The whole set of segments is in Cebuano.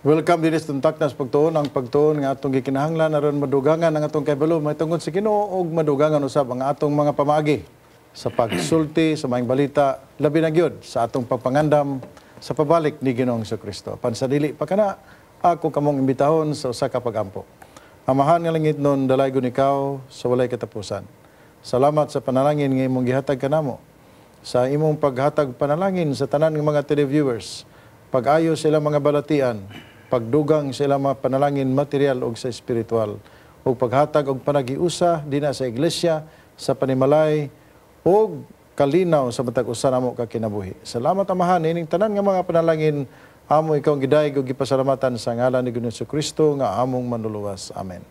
Welcome dinhi sa Taknas Pagtuon, ang pagtuon nga atong gikinahanglan aron madugangan ang atong kahibalo mahitungod sa Ginoo ug madugangan usab ang atong mga pamaagi sa pagsulti sa maayong balita, labi na gyud sa atong pagpangandam sa pabalik ni Ginoong Kristo. Pansadili pa kana, ako kamong imbitahon sa usa ka pag-ampo. Amahan nga langitnon, dalaygon ikaw sa walay katapusan. Salamat sa panalangin nga imong gihatag kanamo. Sa imong paghatag panalangin sa tanan nga mga televiewers, pag-ayo sa ilang mga balatian, pagdugang sa ilang mga panalangin material ug sa espiritual, ug paghatag og panagiusa dinha sa iglesia, sa panimalay, ug kalinaw sa matag usa namo ka kinabuhi. Salamat, Amahan. Ining tanan nga mga panalangin amo ikaw ang gidayeg ug gipasalamatan sa ngalan ni Ginoong Kristo nga among Manluluwas. Amen.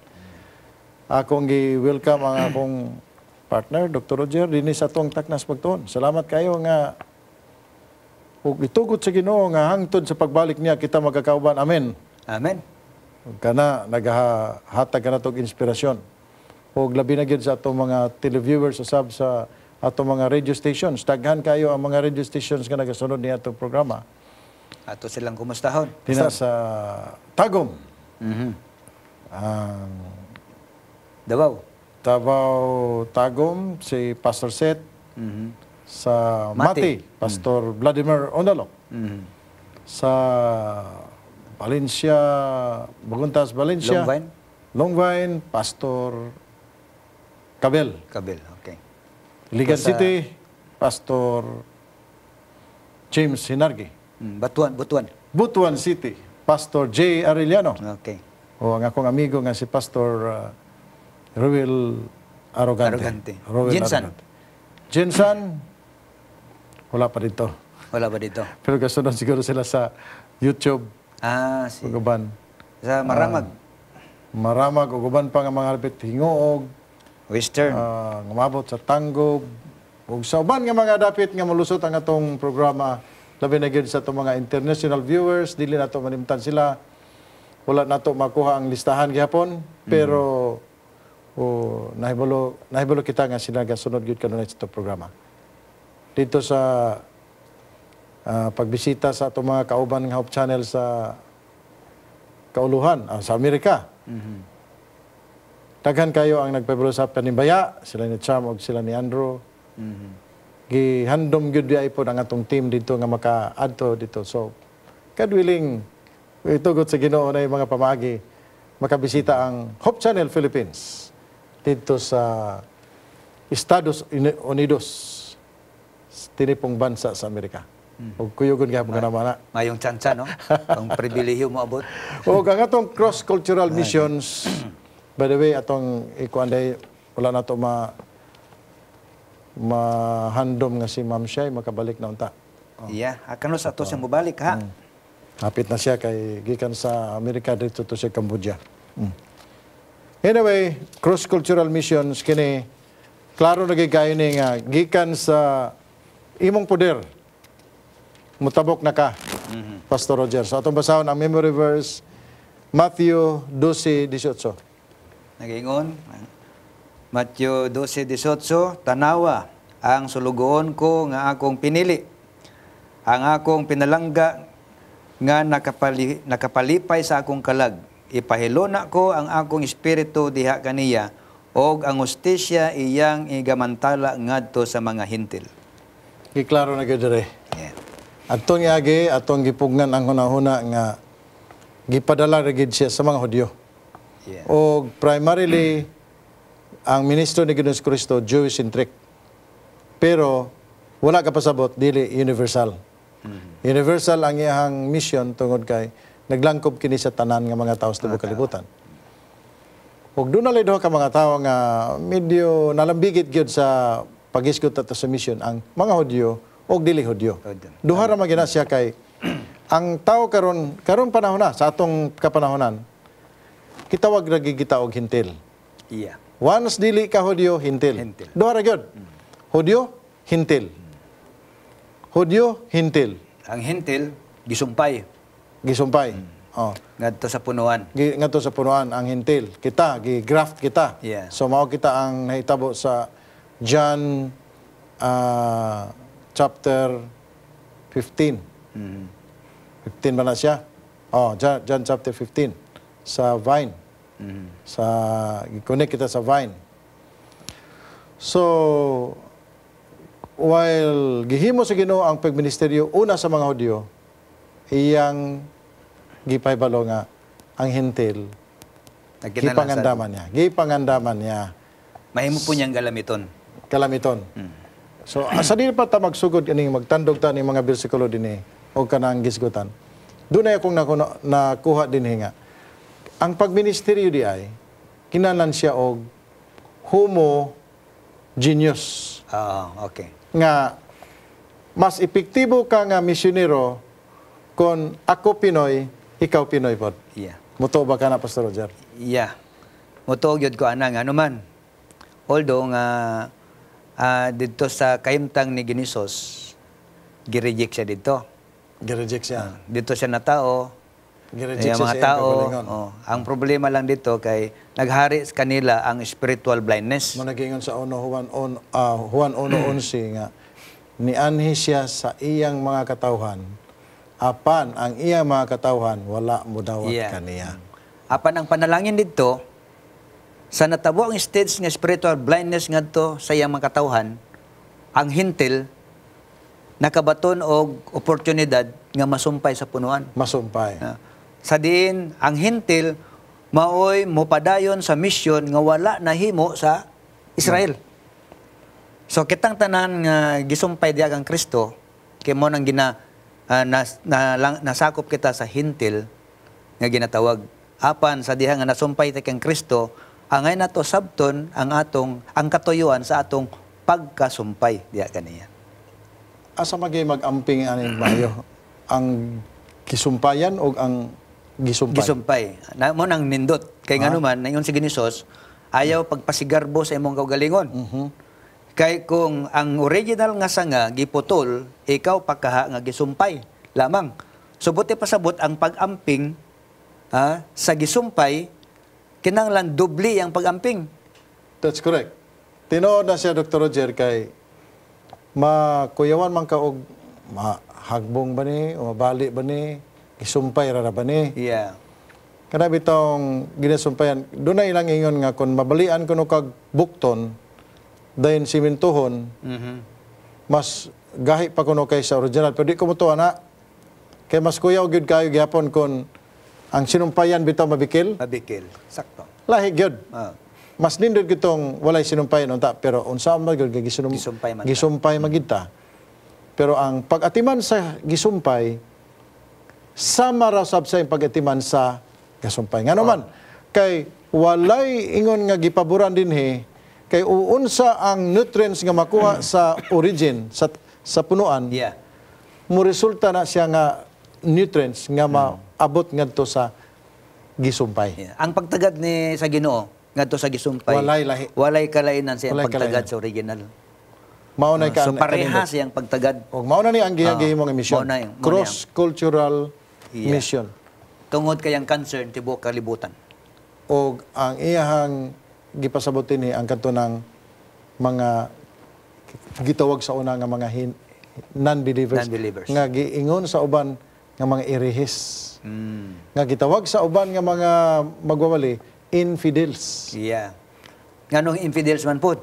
Akong gi-welcome ang akong partner, Dr. Roger, dinhi sa atong Taknas Pagtuon. Salamat kayo nga ug itugot sa Ginoo nga hangtod sa pagbalik niya kita magkakauban. Amen. Amen. Ug kana nagahatag ka natog inspirasyon. Ug labi na gyud sa atong mga televiewers usab sa atong mga radio stations. Daghan kayo ang mga radio stations nga nagasunod ni atong programa. Ato silang kumustahon. Dinha sa Tagum, ang Davao. Davao Tagum, si Pastor Seth, sa Mati. Mati, Pastor Vladimir Ondalok, sa Valencia, Baguntas, Valencia, Longvine? Longvine, Pastor Cabel. Kabel, okay. Iligan City, Pastor James Hinargi. Batuan, Butuan. Butuan City, Pastor J. Arellano. O ang akong amigo nga si Pastor Ruel Arrogante. Arrogante. Ruel Jinsan. Arrogante. Jinsan, wala pa dito. Wala ba dito? Pero kasunod siguro sila sa YouTube Ah, si ug uban. Sa Maramag. Maramag ug uban pa nga mga halapit Hingoog, Western. Ngumabot sa Tanggob, ug sa uban nga mga dapit nga molusot ang atong programa, labi na gyud sa atong mga international viewers, dili nato manimtan sila. Wala nato makuha ang listahan gihapon, pero o nahibalo nahibalo kita nga sila gasunod gyud kanunay sa atong programa. Dito sa pagbisita sa atong mga kauban nga Hope Channel sa kauluhan, sa Amerika. Daghan kayo ang nagpabalo sa Panimbaya, sila ni Cham ug sila ni Andrew. Gihandom gyud diay pod ang atong team dito nga makaadto dito. So, God willing, itugot sa Ginoo na yung mga pamagi, makabisita ang Hope Channel Philippines dito sa Estados Unidos, tinipong bansa sa Amerika. Ug kuyugon gihapon ka naman na. Mayong tsansa, no? Ang pribilehiyo mo abot. O ang atong cross-cultural missions, by the way, atong ikuan day, wala na to mahandom nga si Ma'am Shai makabalik na unta. Yeah. Kanos ato siyang mubalik, ha? Hapit na siya kay gikan sa Amerika dito to sa Cambodia. Anyway, cross-cultural missions kini klaro na gyud kayo ni nga gikan sa imong poder mutabok na ka, Pastor Roger. So atong basahon ang memory verse, Matthew 12:18. Nagaingon, Matthew 12:18, "Tanawa ang sulugoon ko nga akong pinili, ang akong pinalangga nga nakapalipay sa akong kalag. Ipahiluna ko ang akong espiritu diha kaniya og ang hustisya iyang igamantala ngadto sa mga Hentil." Giklaro na gyud dire. Atong iagi, atong gipugngan ang hunahuna nga gipadala ra gid siya sa mga Hudyo. Og primarily ang ministro ni Ginoong Kristo Jewish centric. Pero wala ka pasabot dili universal. Universal ang iyang mission tungod kay naglangkob kini sa tanan nga mga tao sa tibuok kalibutan. Ug doon na duha ka mga tawo nga medyo nalambigit gyud sa paghisgot ato sa mission, ang mga Hudyo og dili Hudyo. Hudyo. Duha ra man gina siya kay ang tao karon karon panahon na sa atong kapanahonan, kitawag ra gyud kita og Hentil. Once dili ka Hudyo, Hentil. Hentil. Duha ra gyud. Hudyo, Hentil. Hudyo, Hentil. Ang Hentil gisumpay Gisumpay. Oh. ngadto sa punuan. Ngadto sa punuan ang Hentil. Kita gi-graft kita. So mao kita ang nahitabo sa John chapter 15. 15 ba na siya? Oh, John chapter 15 sa vine. Sa gi-connect kita sa vine. So while gihimo sa Ginoo ang pagministeryo una sa mga Hudyo, iyang gipahibalo nga ang Hentil Nagkinahanglan. Gipangandaman niya. Gipangandaman niya. Mahimo po niyang galamiton. Kalamiton. So asa dili pa ta magsugod ining magtandog ta ning mga bersikulo dinhi o kanang gisgutan. Dunay akong nakuha dinhi nga ang pagministeryo di ay kinahanglan siya og homogeneous nga mas epektibo ka nga misyonero kon ako Pinoy, ikaw Pinoy pod. Mutuo ba ka na, Pastor Roger? Yeah. Mutuo gyud ko ana nga anuman. Although nga didto sa kahimtang ni Ginisos, gi-reject siya didto. Gi-reject siya. Dito siya natao. Gi-reject Yung siya mga sa iyang tao, kaugalingon. Oh, ang problema lang dito kay naghari sa kanila ang spiritual blindness. Mo nagingon sa 1 Juan on Juan 1:11 nga nianhi siya sa iyang mga katawhan, apan ang iyang mga katawhan wala modawat kaniya. Apan ang panalangin didto sa natabo ang stage nga spiritual blindness ngadto sa iyang mga katawhan, ang Hentil nakabaton og oportunidad nga masumpay sa punuan. Masumpay. Sa diin ang Hentil maoy mopadayon sa misyon nga wala nahimo sa Israel. So kitang tanan nga gisumpay diha kang Kristo kay mo nang gina nasakop kita sa Hentil nga ginatawag. Apan sa diha nga nasumpay ta kang Kristo, angay nato sabton ang atong ang katuyuan sa atong pagkasumpay diha kaniya. Asa magay mag-amping aning mayo? Ang gisumpayan o ang gisumpay? Gisumpay. Na mo nang nindot kay ngano man naingon si Ginisos, ayaw pagpasigarbo sa imong kaugalingon. Kay kung ang original nga sanga giputol, ikaw pakaha nga gisumpay lamang. So buti pasabot ang pag-amping sa gisumpay, kinahanglan dubli ang pag-amping. That's correct. Tinuod na siya, Dr. Roger, kay makuyawan man ka og mahagbong ba ni o mabali ba ni, gisumpay ra ra ba ni. Kana bitong ginasumpayan, dunay ilang ingon nga kung mabalian kuno kag bukton, dayon simintuhon, mas gahi pa kuno kay sa original. Pero di ko motuo na. Kay mas kuyaw gyud kayo gihapon kung ang sinumpayan bitaw mabikil. Mabikil. Sakto. Lahi gyud. Mas nindot gitong walay sinumpayan unta, pero unsa man gyud kay Gisumpay man ta. Gisumpay man gyud ta. Pero ang pag-atiman sa gisumpay sama ra sab sa pag-atiman sa gasumpay. Ngano man kay walay ingon nga gipaboran dinhi kay uunsa ang nutrients nga makuha sa origin sa punuan, mo resulta na siya nga nutrients nga maabot ngadto sa gisumpay. Yeah. Ang pagtagad ni sa Ginoo ngadto sa gisumpay. Walay lahi. Walay kalainan sa iyang Walay pagtagad kalainan. sa original. Mao na So pareha siyang pagtagad. Og mao na ni ang gihimo nga mission. Mao na Cross-cultural mission. Tungod kay ang concern tibuok kalibutan. Og ang iyahang gipasabot ni ang kadto ng mga gitawag sa una nga mga non-believers, Non-believers. nga giingon sa uban nga mga erehes. Nga gitawag sa uban nga mga magwawali, infidels. Yeah. Nganong infidels man pud?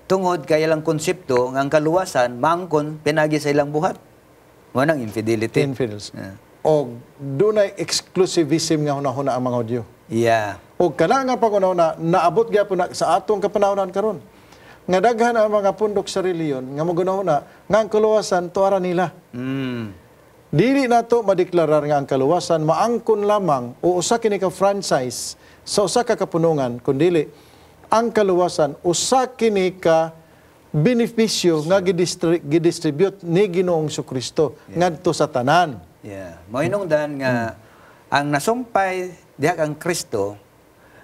Tungod kay ilang konsepto nga ang kaluwasan maangkon pinagi sa ilang buhat. Mo nang infidelity. Infidels. Yeah. Og dunay exclusivism nga hunahuna ang mga Hudyo. Og kana nga panghunahuna naabot gyapon na sa atong kapanahonan karon. Nga daghan ang mga pundok sa relihiyon nga mogunahuna nga ang kaluwasan tuara nila. Dili nato madeklarar nga ang kaluwasan maangkon lamang o usa kini ka franchise sa usa ka kapunungan, kundili ang kaluwasan usa kini ka benepisyo nga gidistribute ni Ginoong Kristo ngadto sa tanan. Yeah. Mo hinungdan nga ang nasumpay diha kang Kristo,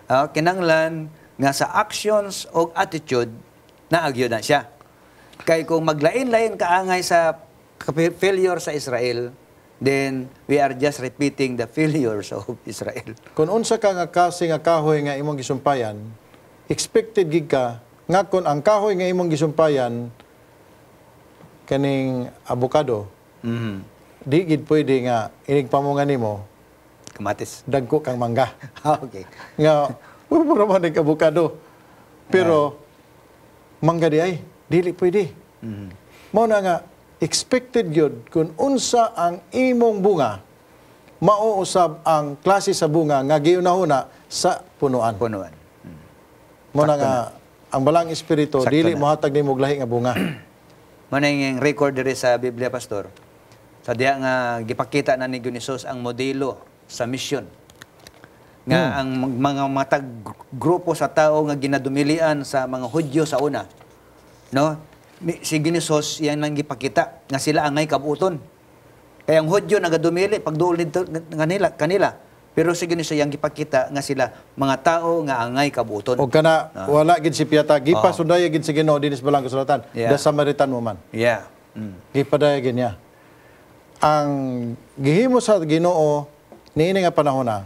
kinanglan nga sa actions o attitude naagyo na siya. Kay kung maglain-lain kaangay sa failure sa Israel, then we are just repeating the failures of Israel. Kung unsa ka nga klase nga kahoy nga imong gisumpayan, expected gid ka nga kung ang kahoy nga imong gisumpayan kaning abokado, di gid pwede nga inig pamunga nimo Kamatis. Dagko kang mangga. Nga mura man ning abukado. Pero mangga di ay dili pwede. Mao na nga expected gyud kung unsa ang imong bunga, mao usab ang klase sa bunga nga giunahuna sa punuan. Punuan. Mao na nga ang Balaang Espiritu Sakto dili na. Mohatag nimo og lahi nga bunga. Mao na yung record diri sa Biblia, Pastor. Sa diha nga gipakita na ni Jesus ang modelo sa mission. Nga ang mga matag grupo sa tao nga ginadumilian sa mga Hudyo sa una. No? Si Jesus yan nang gipakita nga sila angay kabuton. Kaya ang Hudyo nagadumili pagduol nidto kanila kanila. Pero si Jesus yang gipakita nga sila mga tao nga angay kabuton. O kana wala gid si Piata, gipasundaya gid si Ginoo dinis Balaang Kasulatan, the Samaritan woman. Gipadaya gid niya. Ang gihimo sa Ginoo niini nga panahon na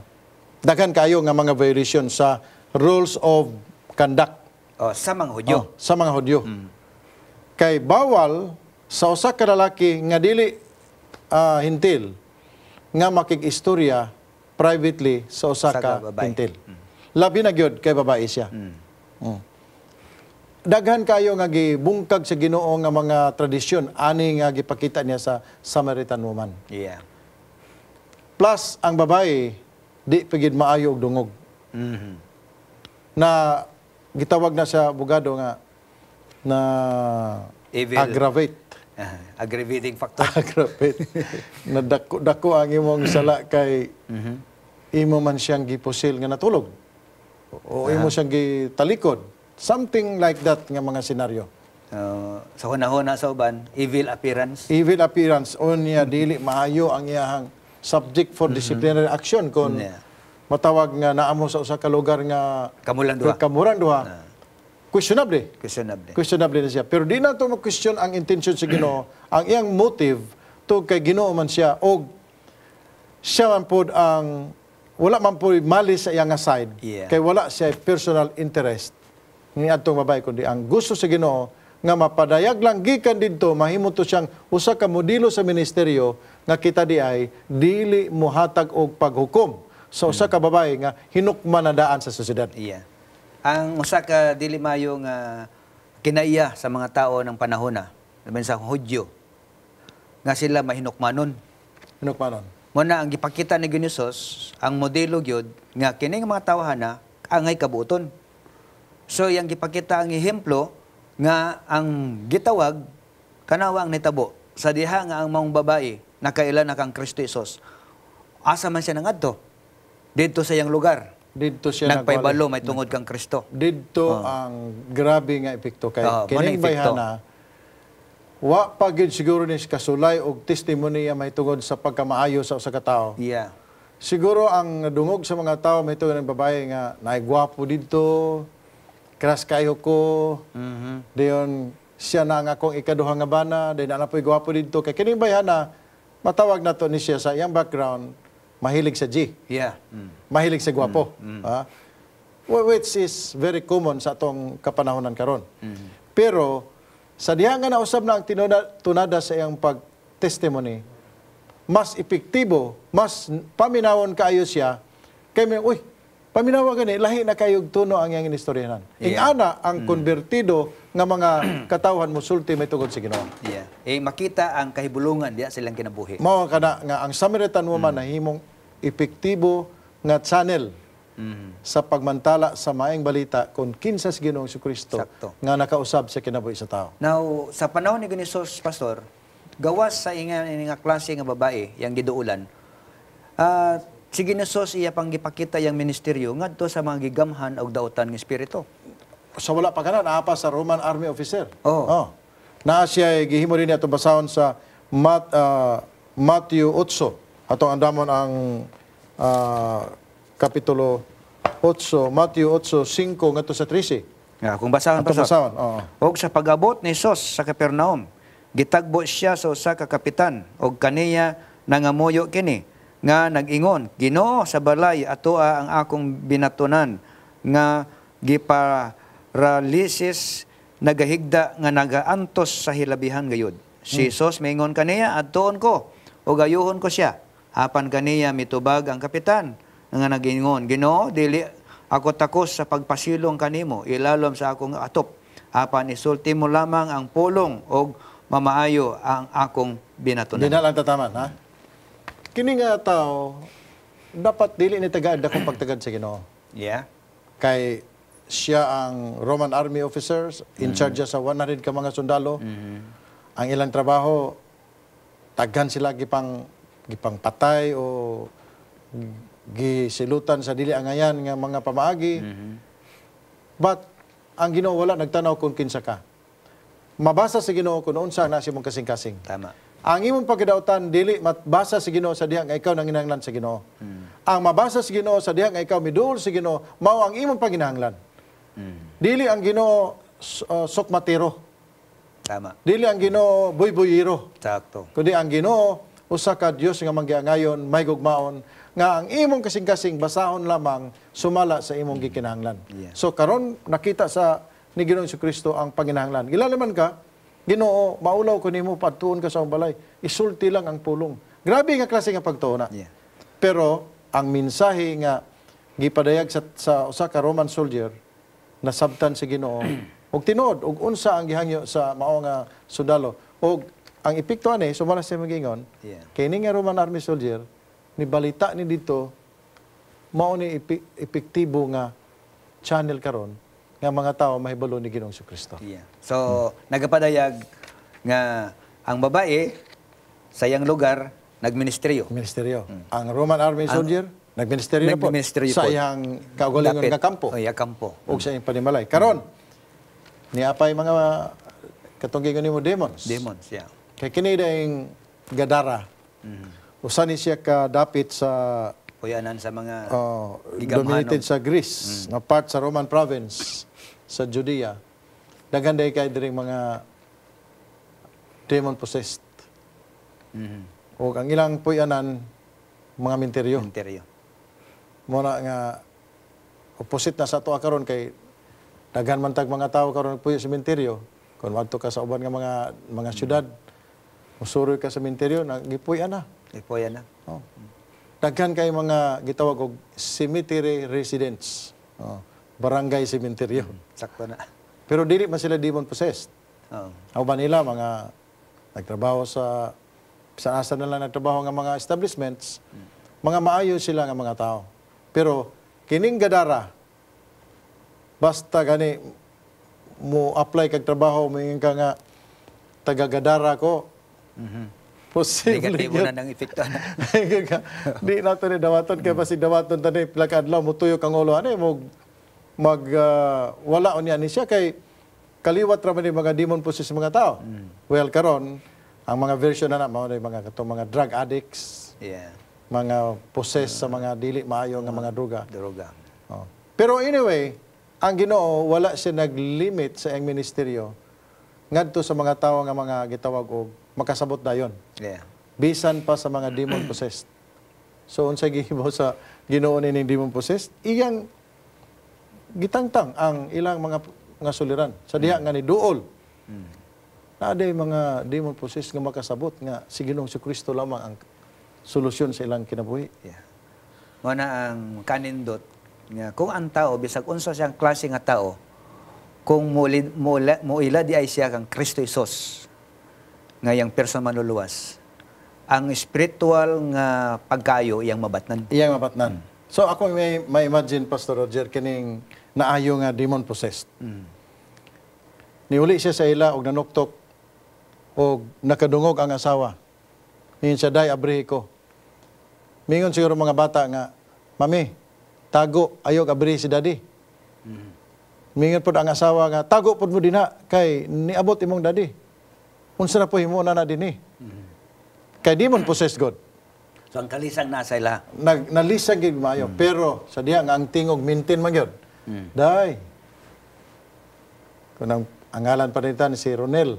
daghan kayo nga mga violation sa rules of conduct. Oh, sa mga Hudyo. Oh, sa mga Hudyo. Kay bawal sa usa ka lalaki nga dili Hentil nga makig-istorya privately sa usa Sa ka ka babae. Hentil. Labi na gyud kay babae siya. Daghan kayo nga gibungkag sa Ginoo nga mga tradisyon ani nga gipakita niya sa Samaritan woman. Plus ang babae di pa gid maayo og dungog. Na gitawag na sa abogado nga na Evil. Aggravate. Ah, aggravating factor. Aggravate. Na dako dako ang imong sala kay imo man siyang gipusil nga natulog. O imo siyang gitalikod. Something like that nga mga senaryo. Sa hunahuna sa uban, evil appearance. Evil appearance unya dili maayo ang iyahang subject for disciplinary action kung matawag nga naa mo sa usa ka lugar nga Kamulang duha. Kamurang duha. Questionable. Questionable. Questionable na siya. Pero di na to ma-question ang intention sa Ginoo, ang iyang motive to kay Ginoo man siya og siya man pod ang wala man pod mali sa iyang nga side kay wala siya personal interest ni adtong babae, kundi ang gusto sa Ginoo nga mapadayag lang gikan didto mahimo to siyang usa ka modelo sa ministeryo nga kita di ay dili mohatag og paghukom sa usa ka babae nga hinukman na daan sa sosyedad. Yeah. Ang usa ka dili mayo nga kinaiya sa mga tao ng panahon na, labi sa Hudyo, nga sila mahinukmanon. Hinukmanon. Mo na ang gipakita ni Ginoos ang modelo gyud nga kini nga mga tawhana angay kabuton. So yang gipakita ang ehemplo nga ang gitawag kanawa ang nitabo sa diha nga ang maong babae nakaila na kang Kristo Jesus. Asa man siya nangadto? Didto sa iyang lugar. Didto siya Nagpaybalo may tungod kang Kristo. Didto ang grabe nga epekto kay Oo, mo na kining epekto. bayhana wa pa gyud siguro ni kasulay og testimony niya mahitungod sa pagkamaayo sa usa ka tawo. Siguro ang dungog sa mga tao mahitungod ng babae nga naay gwapo didto, crush kayo ko. Dayon siya na ang akong ikaduha nga bana, dayon naa po'y gwapo didto kay kining bayhana matawag nato ni siya sa iyang background mahilig sa G. Mahilig sa gwapo. Ah? Which is very common sa atong kapanahonan karon. Pero sa diha nga nausab na ang tunada sa iyang pag-testimony, mas epektibo, mas paminawon kaayo siya, kay may, uy, paminawa gani, lahi na kayog tuno ang iyang inistoryahan. Ing-ana ang konbertido nga mga katawhan mosulti may tungod sa Ginoo. Yeah. Eh makita ang kahibulungan diya silang kinabuhi. Mao kana nga ang Samaritan woman nahimong epektibo nga channel sa pagmantala sa maayong balita kung kinsa si Ginoong Kristo nga nakausab sa kinabuhi sa tao. Now, sa panahon ni Jesus, Pastor, gawas sa inga nga klase nga babae, yang giduulan, si Ginoos iya pang gipakita yang ministeryo ngadto sa mga gigamhan og dautan ng espiritu. Sa wala pa kana, naa pa sa Roman Army officer. Oh. Oh. Naa siya gihimo rin atong basahon sa Matthew 8. Atong andamon ang kapitulo 8, Matthew 8, 5 ngadto sa 13. Nga, kung basahon, Atong Pastor. basahon, oo. Og sa pag-abot ni Jesus sa Capernaum, gitagbo siya sa usa ka kapitan og kaniya nangamuyo kini nga nag-ingon, "Ginoo, sa balay atoa ang akong binatunan nga giparalisis, nagahigda nga nagaantos sa hilabihan gayud." Si Jesus miingon kaniya, "Adtuon ko ug ayuhon ko siya." Apan kaniya mitubag ang kapitan nga nagingon, "Ginoo, dili ako takos sa pagpasilong kanimo ilalom sa akong atop. Apan isulti mo lamang ang pulong og mamaayo ang akong binatunan." Di na lang tataman, ha? Kini nga tao, dapat dili ni tagad akong pagtagad sa Ginoo. Kay siya ang Roman Army officers, in charge siya sa 100 ka mga sundalo. Ang ilang trabaho, taghan sila gipang patay o gisilutan sa dili angayan nga mga pamaagi. But ang Ginoo wala nagtanaw kung kinsa ka. Mabasa sa Ginoo kung unsa na sa imong kasing-kasing. Ang imong pagkadautan dili mabasa sa Ginoo sa diha nga ikaw nanginahanglan sa Ginoo. Ang mabasa sa Ginoo sa diha nga ikaw miduol sa Ginoo, mao ang imong panginahanglan. Dili ang Ginoo sokmatero. Dili ang Ginoo buybuyiro. Kundi ang Ginoo usa ka Dios nga manggiangayon, may gugmaon, nga ang imong kasing-kasing basahon lamang sumala sa imong gikinahanglan. So karon nakita sa ni Ginoong Kristo ang panginahanglan. Gilaliman ka, "Ginoo, maulaw ko nimo, padtuon ka sa akong balay. Isulti lang ang pulong." Grabe nga klase nga pagtuo na. Pero ang mensahe nga gipadayag sa usa ka Roman soldier, nasabtan sa Ginoo og tinuod og unsa ang gihangyo sa mao nga sundalo. Og ang epekto ani sumala sa magiingon, kay ni nga Roman Army soldier ni balita ni dito, mao ni epektibo nga channel karon nga mga tao mahibalo ni Ginoong Kristo. Yeah. So, nagapadayag nga ang babae sa iyang lugar nagministeryo. Ministeryo. Ang Roman Army soldier nagministeryo na po Nagministeryo sa po. iyang kaugalingon Dapit. nga kampo Oh, iya, kampo. ug sa iyang panimalay. Karon niapay mga katong giingon nimo, demons. Demons, yeah. Kay kini daing Gadara. Usa ni siya ka dapit sa Puyanan sa mga gigamhanon. Dominated sa Greece, nga part sa Roman province sa Judea. Daghan day kay diring mga demon possessed. Ug ang ilang puyanan mga minteryo. Minteryo. Mo na nga opposite na sa ato karon kay daghan man tag mga tawo karon nagpuyo sa minteryo. Kung madto ka sa uban nga mga syudad, musuroy ka sa minteryo, nagipuy na. Ipuyan na. Oh. Daghan kay mga gitawag og cemetery residents. Oh. Barangay cemetery. Sakto na. Pero dili man sila demon possessed. Ang uban nila mga nagtrabaho sa asa na lang nagtrabaho nga mga establishments, mga maayo sila nga mga tao. Pero kining Gadara, basta gani mo apply kag trabaho, moingon ka nga taga Gadara ko, posible Negatibo gyud. Na ng epekto na. Di nato ni dawaton kay basig dawaton tani pila ka adlaw mutuyok ang ulo ani mo mag wala unya ni siya kay kaliwat ra man ni mga demon possessed sa mga tao. Well, karon ang mga version na na mao na yung mga katong mga drug addicts, mga possessed sa mga dili maayo nga mga droga. Droga. Oh. Pero anyway, ang Ginoo wala siya naglimit sa iyang ministeryo ngadto sa mga tawo nga mga gitawag og makasabot dayon. Bisan pa sa mga demon possessed. So unsay gihimo sa Ginoo nining demon possessed? Iyang gitangtang ang ilang mga suliran sa diha nga ni duol. Naa day mga demon possessed nga makasabot nga si Ginoong Kristo lamang ang solusyon sa ilang kinabuhi. Yeah. Mo na ang kanindot nga kung ang tao, bisag unsa siyang klase nga tao, kung muila di ay siya kang Kristo Hesus nga iyang person manluluwas, ang spiritual nga pagkayo iyang mabatnan. Iyang mapatnan. So ako may imagine, Pastor Roger, kining naayo nga demon possessed. Niuli siya sa ila og nanuktok og nakadungog ang asawa. Mingon siya, "Day, abrihi ko." Mingon siguro mga bata nga, "Mami, tago, ayaw abrihi si daddy." Mingon pod ang asawa nga, "Tago pod mo dinha, kay niabot imong daddy. Unsa na po himo na na dinhi?" Kay demon possessed god. So ang kalisang nasa ila. Nalisag gid maayo, pero sa diha nga ang tingog maintain man gyud. "Day." Kung ang ngalan pa nita ni si Ronel,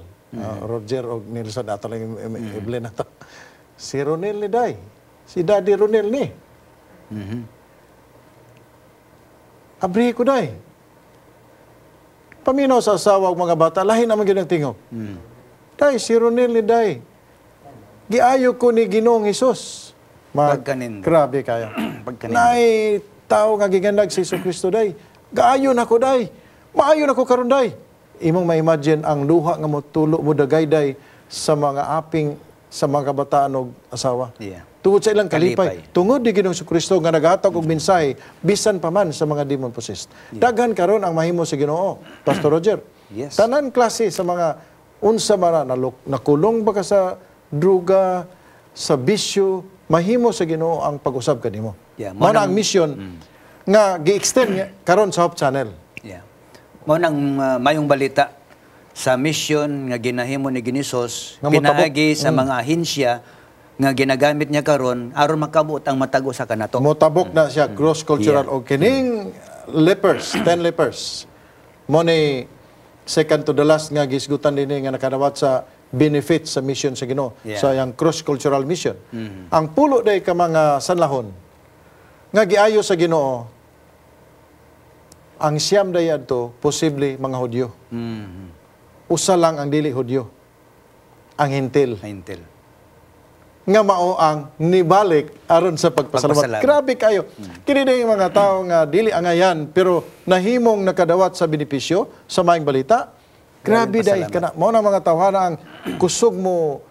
Roger og Nelson ato lang i-blend na to. "Si Ronel ni, day. Si Daddy Ronel ni. Abrihi ko, day." Paminaw sa asawa ug mga bata, lahi naman gyud ang tingog. "Day, si Ronel ni, day. Giayo ko ni Ginoong Hesus." Pagkanindot. Grabe kayo. Pagkanindot. Naay tao nga gigandag si Kristo day. Gaayo nako day. Maayo nako karon day. Imong ma-imagine ang luha nga motulo mo dagayday sa mga aping sa mga kabataan og asawa. Tungod sa ilang kalipay. Kalipay. Tungod di Ginoong Kristo nga naghatag og mensahe bisan pa man sa mga demon possessed. Daghan karon ang mahimo sa Ginoo, Pastor Roger. Tanan klase sa mga unsa man na nakulong ba ka sa druga, sa bisyo, mahimo sa Ginoo ang pag-usab kanimo. Mao na ang mission nga gi-extend nga karon sa Hope Channel. Mao nang mayong balita sa mission nga ginahimo ni Ginisos Nga motabok. Pinaagi sa mga ahensya nga ginagamit niya karon aron makabuot ang matag usa kanato. Motabok na siya cross-cultural og kining lepers, 10 lepers. Mo ni second to the last nga gisgutan dinhi nga nakadawat sa benefit sa mission sa Ginoo, sa yang cross-cultural mission. Ang pulo day ka mga sanlahon nga giayo sa Ginoo, ang siyam day adto posible mga Hudyo. Usa lang ang dili Hudyo, ang Hentil. Hentil. Nga mao ang nibalik aron sa pagpasalamat. Pagpasalamat. Grabe kayo. Kini din yung mga tao nga dili angayan pero nahimong nakadawat sa benepisyo sa maayong balita. Grabe Grabe dai kana mao na mga tawhana ang kusog mo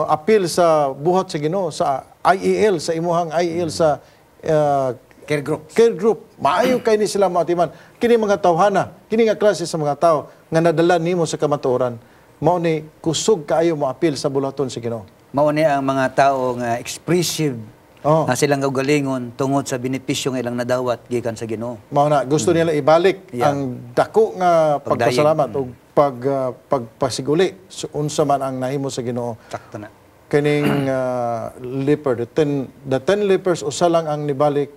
apil sa buhat sa Ginoo sa IEL, sa imuhang IEL sa Care group. Care group. Maayo kay ni sila maatiman. Kini mga tawhana, kini nga klase sa mga tao nga nadala nimo sa kamatuoran. Mao ni kusog kaayo mo apil sa bulaton sa Ginoo. Mao ni ang mga tao nga expressive na silang kaugalingon tungod sa benepisyo nga ilang nadawat gikan sa Ginoo. Mao na gusto nila ibalik ang dako nga Pagdayon. Pagpasalamat ug pagpasiguli so, unsa man ang nahimo sa Ginoo. Sakto na. Kining leper, the 10 lepers, usa lang ang nibalik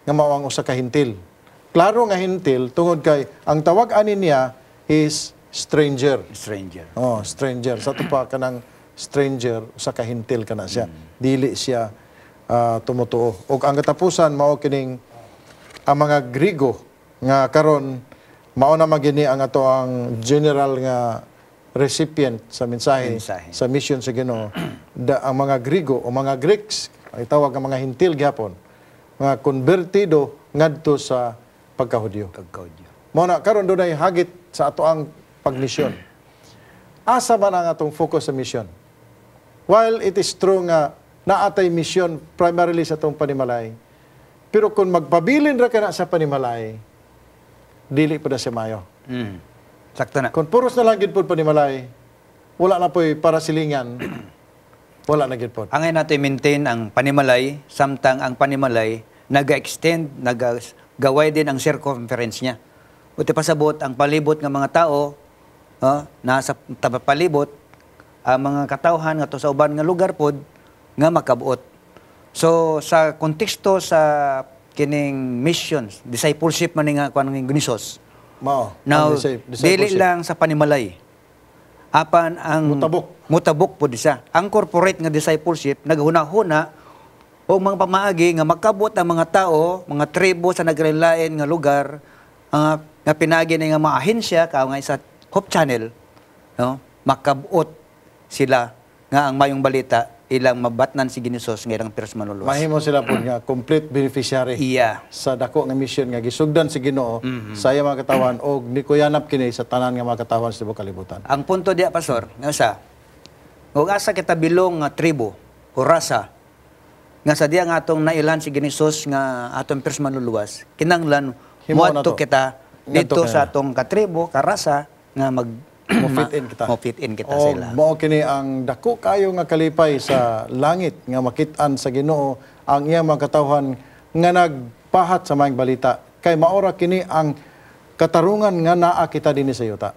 nga mao ang usa ka Hentil. Klaro nga Hentil tungod kay ang tawag ani niya is stranger. Stranger. Oh, stranger. Sa ato pa kanang stranger, usa ka Hentil kana siya. Dili siya tumutuo. Ug ang katapusan mao kining ang mga Grigo nga karon mao na magini ang ato ang general nga recipient sa mensahe, Mensahe. Sa mission sa Ginoo. Ang mga Grigo o mga Greeks, ay tawag ang mga Hentil gyapon, mga konbertido ngadto sa pagkahudyo. Pagkaudyo. Mao na karon dunay hagit sa ato ang pagmisyon. Asa man ang atong focus sa mission? While it is true nga naatay mission primarily sa atong panimalay, pero kung magpabilin ra ka na sa panimalay, dili pa na siya mayo. Sakto na. Kung puros na lang gid pod panimalay, wala na po'y para silingan, wala na gid pod. Angay nato i-maintain ang panimalay samtang ang panimalay naga-extend, naga-gaway din ang circumference niya. Uti pasabot ang palibot nga mga tao, nasa palibot ang mga katawhan nga to sa uban nga lugar pod nga makabuot. So sa konteksto sa kining missions, discipleship man ni nga kuan ng Gnisos. Mao. Now, ang dili discipleship. Lang sa panimalay. Apan ang Mutabok. Mutabok pud siya. Ang corporate nga discipleship naghuna-huna o mga pamaagi nga makabot ang mga tao, mga tribo sa naglain nga lugar, nga pinagi na nga mga ahensya kao nga sa Hope Channel, no? Makabot sila nga ang mayong balita ilang mabatnan si Ginisos nga ilang piras manuluwas. Mahimo sila po nga complete beneficiary sa dako nga mission nga gisugdan si Ginoo sa iyang mga katawan og nikuyanap kini sa tanan nga mga katawan sa tibuok kalibutan. Ang punto diya, Pastor, nga sa kung asa kita bilong nga tribo o rasa nga sa diya nga atong nailhan si Ginisos nga atong piras manluluwas, kinanglan Himo na moadto to. Kita Ngadto dito kaya. Sa atong katribo, karasa nga mag Mo fit in kita. Mo fit in kita Og sila. mao kini ang dako kayo nga kalipay sa langit nga makit-an sa Ginoo ang iyang mga katawhan nga nagpahat sa maayong balita kay maora kini ang katarungan nga naa kita dinhi sa yuta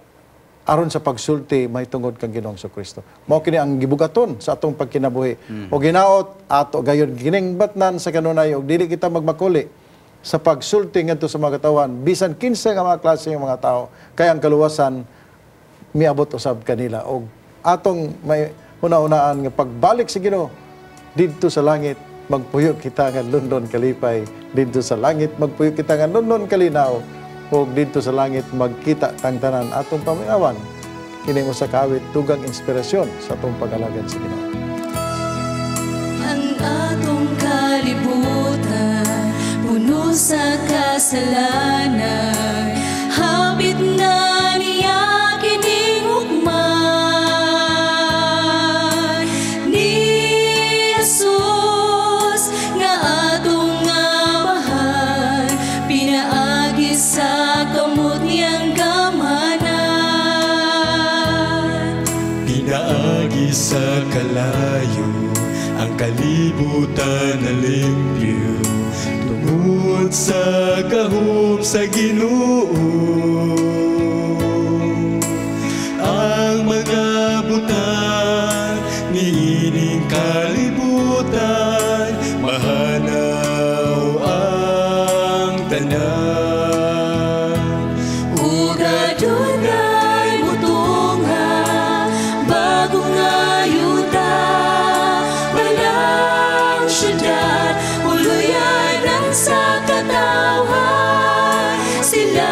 aron sa pagsulti mahitungod kang Ginoong Kristo. Mao kini ang gibugaton sa atong pagkinabuhi. O ginaot ato gayon kining batnan sa kanunay og dili kita magmakuli sa pagsulti ngadto sa mga katawan bisan kinsa nga mga klase ng mga tao kay ang kaluwasan miabot usab kanila og atong may una-unaan nga pagbalik sa Ginoo didto sa langit, magpuyo kita nga london kalipay didto sa langit, magpuyo kita nga london kalinaw, ug didto sa langit magkita tang tanan. Atong paminawan kining usa ka awit, dugang inspirasyon sa atong pag-alagad sa Ginoo. Ang Atong kalibutan puno sa kasalanan, hapit na niya kining hukman. Ni Jesus nga atong Amahan, pinaagi sa kamot niyang gamhanan. Pinaagi sa kalayo, ang kalibutan na limpyo tungod sa gahom sa Ginoo. Ang mga butang niining kalibutan, mahanaw ang tanan. Ug adunay mutungha, bago nga yuta, Balang syudad, puluyanan sa katawhan. Sila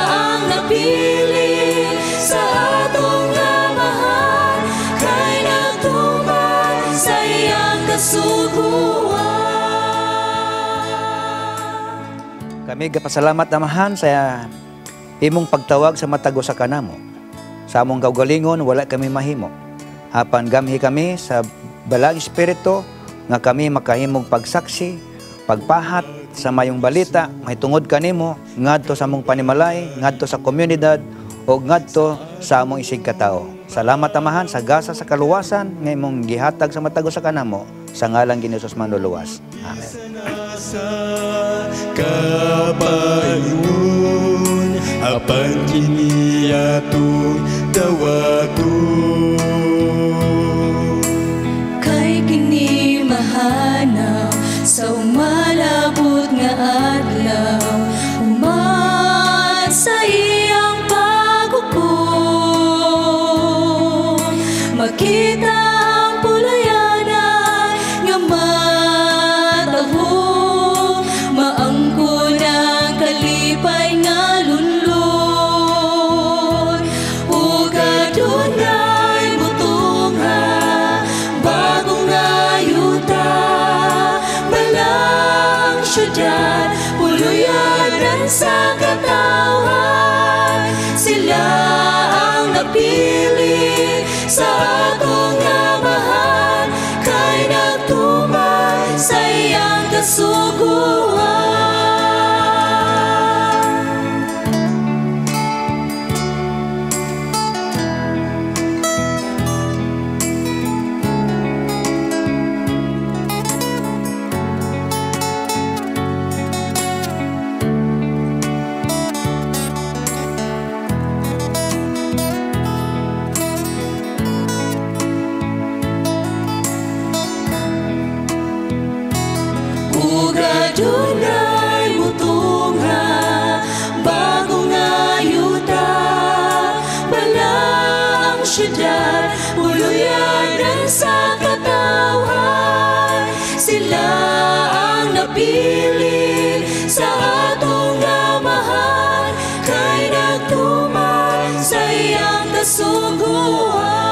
ang napili sa atong Amahan, kay nagtuman sa iyang kasuguan. Kami gapasalamat, Amahan, sa imong pagtawag sa matag usa kanamo. Sa among kaugalingon wala kami mahimo. Apan gamhi kami sa Balaang Espiritu nga kami makahimog pagsaksi, pagpahat sa mayong balita mahitungod kanimo ngadto sa among panimalay, ngadto sa komunidad o ngadto sa among isigkatao. Salamat, Amahan, sa gasa sa kaluwasan nga imong gihatag sa matag usa kanamo sa ngalan ni Jesus Manluluwas. Amen. Sa kapaingon, apan kini atong dawaton. Kay kini mahanaw sa umalabot nga adlaw, human sa iyang paghukom. Makita ang puluyanan nga mataho, maangkon ang kalipay nga lunlon. Ug adunay mutungha, bago nga yuta, Balang syudad, puluyanan sa katawhan. Sila ang napili sa atong Amahan, kay nagtuman sa iyang kasuguan. Ug adunay mutungha, bago nga yuta, Balang syudad, puluyanan sa katawhan. Sila ang napili sa atong Amahan, kay nagtuman sa iyang kasuguan.